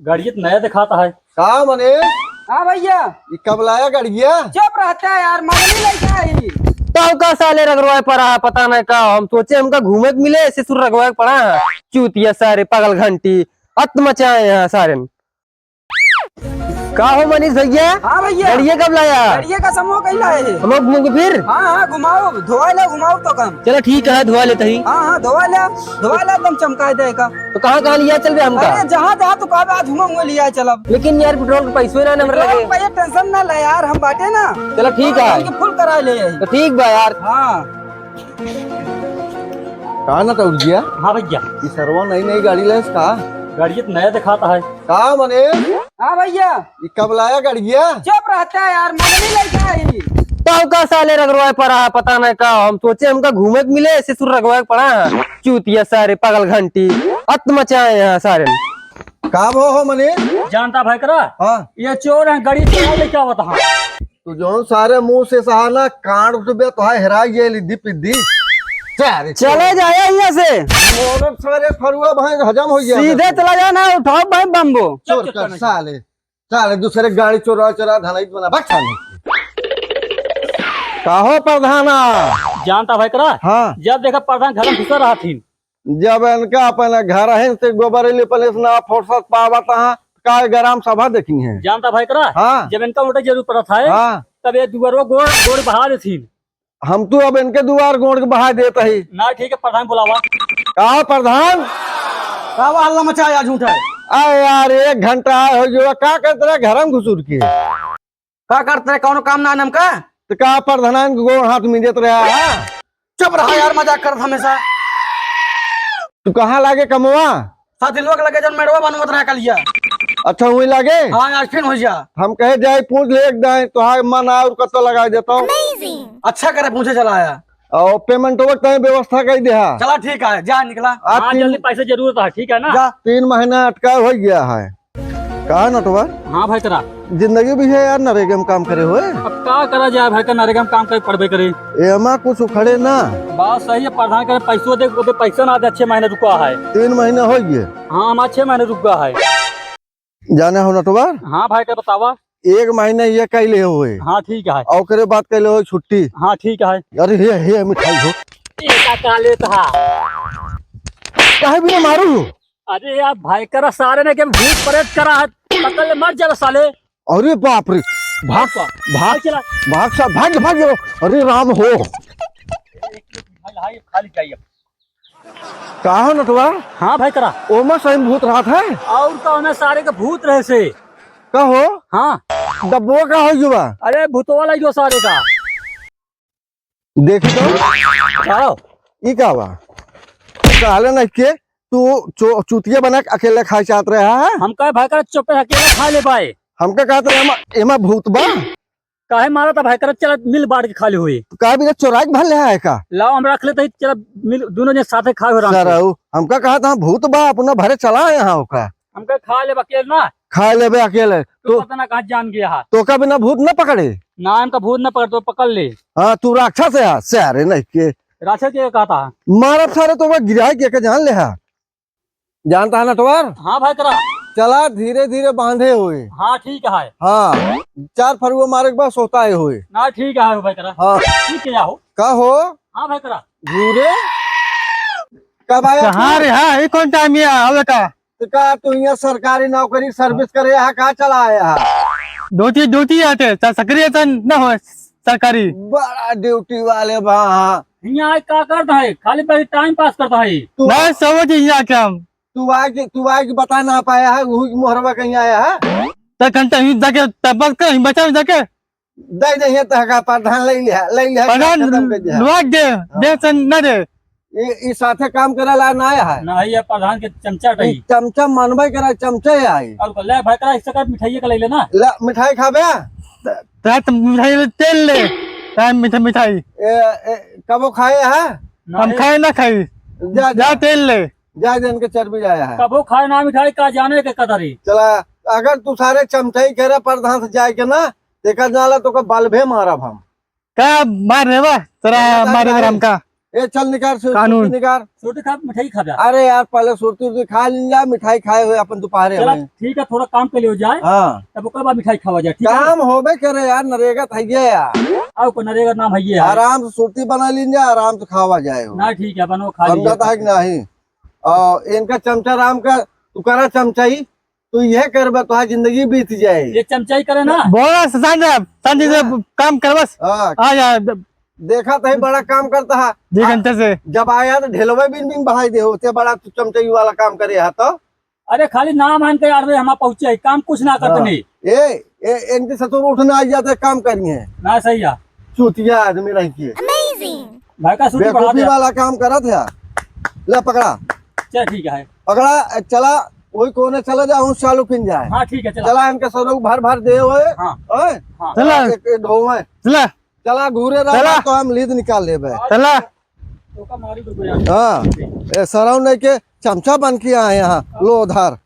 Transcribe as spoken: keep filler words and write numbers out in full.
गाड़िया तो नया दिखाता है। का मने? हाँ भैया। ये कब लाया गाड़िया? चुप रहता है यार, मंगली लइका है ये। तो का साले रगड़वाए पड़ा है, पता नहीं का। हम सोचे हमका घूमे के मिले, ऐसे सुर रगड़वाए पड़ा है। चूतिया सारे, पागल घंटी, अत मचाए यहाँ सारे। का हो मनीष भैया? हाँ भैया। गाड़िया कब लाया? गाड़िया का समूह कहीं लाए है। हम लोग घूम के फिर? हाँ, हाँ, घुमाओ, धोवा ले, घुमाओ तो कम। चलो ठीक है, धोवा लेते ही। हाँ, हाँ, धोवा ले, धोवा ले, एकदम चमकाए दे का। तो कहाँ, कहाँ लिया चल बे हमका? अरे, जहाँ, जहाँ तू कहबे, आज हुआ, हुआ लिया चलब। लेकिन यार, पेट्रोल के पैसों ना नंबर पेट्रोल लगे। भैया, टेंशन ना ले यार, हम बाटे ना। चलो ठीक है। इनके फुल करा ले। तो ठीक बा यार। हाँ। का ना टौरिया? हाँ भैया। ई सरवा नई नई गाड़ी लेस का? गाड़ी तो नया दिखाता है। का मने? हाँ भैया। ई कब लाया गाड़िया? चुप रहता है यार, मंगली लइका है ये। तो का साले रगड़वाए पड़ा है, पता नहीं का। हम सोचे हमका घूमे के मिले, ऐसे सुर रगड़वाए पड़ा है। चूतिया सारे, पागल घंटी, अत मचाए यहाँ सारे। का भो हो मनीष? जानता भाई करा? हाँ। ये चोर हैं, गाड़ी चोरा लेके आवत हैं। तू जौन सारे मुंह से सहा ना, कांड उठबे तो है, हेरा ये लिद्दी पिद्दी। सारे चले चोर। जाए यहाँ से। मोरब सारे फरुआ भाई हजम हो गया सीधे था। चला जाए ना, उठाओ भाई बम्बो। चोर चुप, चुप, कर चुप। साले, साले दूसरे गाड़ी चोरा चोरा धनाई बना, भाग साले। काहो प्रधाना? जानता भाई करा? हाँ। जब देखा प्रधान घर में घुसा रहा थी। जब इनका अपने घर है से गोबर ले पले से ना फुर्सत पावत है, का ग्राम सभा देखी है? जानता भाई करा? हाँ। जब इनका वोट जरूर पड़त है, हाँ। तब ये दुआरो गोड़, गोड़ बहा देथिन। हम तो अब इनके दुआर गोड़ के बहा देत ही। ना ठीक है, प्रधान बुलावा। का प्रधान? का हल्ला मचाया झूठा है? अरे यार, एक घंटा हो गया, का करत रहे घर में घुसुर के? का करत रहे, कौनो काम ना है हमका? तो का प्रधान के गोड़ हाथ में देत रहा है? चुप रहा यार, मजाक करत हमेशा। तू कहाँ लागे कमवा? साथी लोग लगे जब मेड़वा बनवत रहा कलिया। अच्छा, वही लागे? हाँ, आज फिर हो जा। हम कहे जाए पूछ ले एक दाएं, तो हाय मन और कत्तो लगा देता हूँ। अच्छा करे पूछे चला आया। और पेमेंट वक्त तय व्यवस्था कर दे हा। चला ठीक है, जा निकला। आज हाँ, तीन जल्दी पैसे जरूरत है, ठीक है ना? जा। तीन महीना अटका हो गया है। का नटवर? हाँ भाई तेरा। जिंदगी भी है यार, नरेगा में काम करे हुए। अब का करा जाए भाई का, नरेगा में काम करे पड़बे करे। एमा कुछ उखड़े ना। बात सही है, प्रधान करे पैसों दे, ओदे पैसा ना दे, छह महीने रुका है। तीन महीने हो गए। हाँ, हम छह महीने रुका है। जाने हो नटवर? हाँ भाई का बतावा। एक महीने ये कैले हुए। हाँ ठीक है। और ओकरे बाद कैले हो छुट्टी। हाँ ठीक है। अरे हे, हे मिठाई हो। ये का, का लेत हा? काहे बिना मारू हो? अरे यार, भाई करा सारे ने के भूत प्रेत करा है, पकड़ ले, मर जा साले। अरे बाप रे, भाग, बाप। भाग, चला। भाग सा, भाग, भाग जाओ। अरे राम हो। भाई, हाय, खाली जाइए। का हो नटवा? हाँ भाई करा। ओमा सही में भूत रहत है? और का, ओमे सारे के भूत रहे से। का हो? हाँ। डब्बो का हो जुबा? अरे भूतवा लइ गयो सारे का। देखी तो। का हो? ई का बा? कहले न के तू चो-, चूतिया बना के अकेले खाए चाहत रहे हा? हम कहे भाई करा चुप रह, अकेले खा ले पाए। हमका कहत रहे एमा, एमा भूत बा। काहे मारा था भाई करा, चला मिल बांट के खा ले हुई। तो का बिना चोराई के भर ले आए का? लाओ हम रख लेते ही, चला मिल दोनों जने साथे खाए हो आराम से। सराऊ, हमका कहत हा भूत बा, अपना भरे चला यहाँ ओका। हमका खा लेबे अकेले ना। खा लेबे अकेले। तू तो पता ना कहाँ जान गया है। तोका बिना भूत न पकड़े। ना, हमका भूत न पकड़, तो पकड़ ले। हाँ, तू राक्षस है, सारे नहीं के। राक्षस के कहता है? मारब सारे तो वह गिराई के, के जान ले है। जानता है नटवर? हाँ भाई करा। चला धीरे धीरे बांधे हुए। हाँ ठीक है। हाँ, चार फरुआ मारे के बाद सोता है हुए। ना ठीक है भाई करा। हाँ। ठीक है हो। का हो? हाँ भाई करा। घूरे? कब आया कहाँ तू? रे? हाँ, ये कौन टाइम ये आवे का? तो का तू यहाँ सरकारी नौकरी सर्विस करे यहाँ का चला आया है? ड्यूटी, ड्यूटी आते, स-, सक्रिय तो न हो सरकारी। बड़ा ड्यूटी वाले बा, हाँ। यहाँ आए का करता है? खाली बैठ टाइम पास करता है। तू बस समझ यहाँ क्या हम? तू आके, तू आके बता ना पाया है, वही मोहरवा कहीं आया है? तो घंटा ही जाके तबक कर, ही बचा जाके। दे दे, ये तहका प्रधान ले लिया, ले लिया, प्रधान खत्म कर दिया। लुआ दे, हाँ। दे से न दे। ये, ये साथे काम करे ला ना आया है। ना, ये प्रधान के चमचा ई रही। चमचा मनबे करे, चमचे आई। और को ले भाई करा, इससे का मिठाई का ले लेना। ला, मिठाई खाबे? रात मिठाई ले, तेल ले। रात मीठा मिठाई। ए, ए, कबो खाए है? ना हम है। खाए ना खाई। जा, जा जा। तेल ले। जा, जन के चर्बी जाया है। कबो खाए ना मिठाई का जाने के कदरी। चला, अगर तू सारे चमचाई करे प्रधान से जाए के ना, तेकर नाला तो का बल्बे मारब हम। का मार रे बा? तेरा चला, मारे जा। हमका। ए, चल निकार, सु-, कानून। सुरती निकार। सुरती खा, मिठाई खा जा। अरे यार, पहले सुरती उरती खा लीन जा, मिठाई खाए हुए अपन दोपहरे चला, होए। ठीक है, थोड़ा काम कर लियो जाए। हाँ। तब ओकर बाद मिठाई खावा जाए, ठीक है? काम होबे करे यार, नरेगा त हइये यार। आओ, को नरेगा नाम हइये है। आराम से सुरती बना लीन जा, आराम से खावा जाए हो। ना, ठीक है, बनो, खा लीजिए। समझता है कि नहीं? और इनका चमचा राम का, तू करा चमचाई, तू यह करबा, तो जिंदगी बीत जाए। ये चमचाई करे ना। बोला, शांत रह, शांति से हाँ। काम कर बस। हाँ। आ जा, द- देखा तो ही बड़ा काम करता है। जी, आ, घंटे से। जब आया तो ढेलवे बिन बिन बहाई दे होते, बड़ा तू चमचाई वाला काम करे है तो। अरे, खाली नाम आन के यार रे, हमार पहुँचे है, काम कुछ ना करते हाँ। नहीं। ए, ए, इनके ससुर उठना आ जाते, काम करिए। ना, सही है। चूतिया आदमी रह के। भाई का सूट बढ़ा बेवकूफी दे। वाला काम करत है। ले पकड़ा। चल, ठीक है। पकड़ा, चला, वही कोने चला जा, हूँ चालू किन जाए। हाँ, ठीक है, चला। चला, इनके ससुर भर भर दे हुए। हाँ। ओए? हाँ। चला। एक, एक ढोवे। चला। चला, घूरे रहा चला। तो हम लीद निकाल लेबे। चला। तो का मारी तो कोई यार। हाँ, ए, सरऊ नहीं के चमचा बन के आए यहाँ, लो उधार।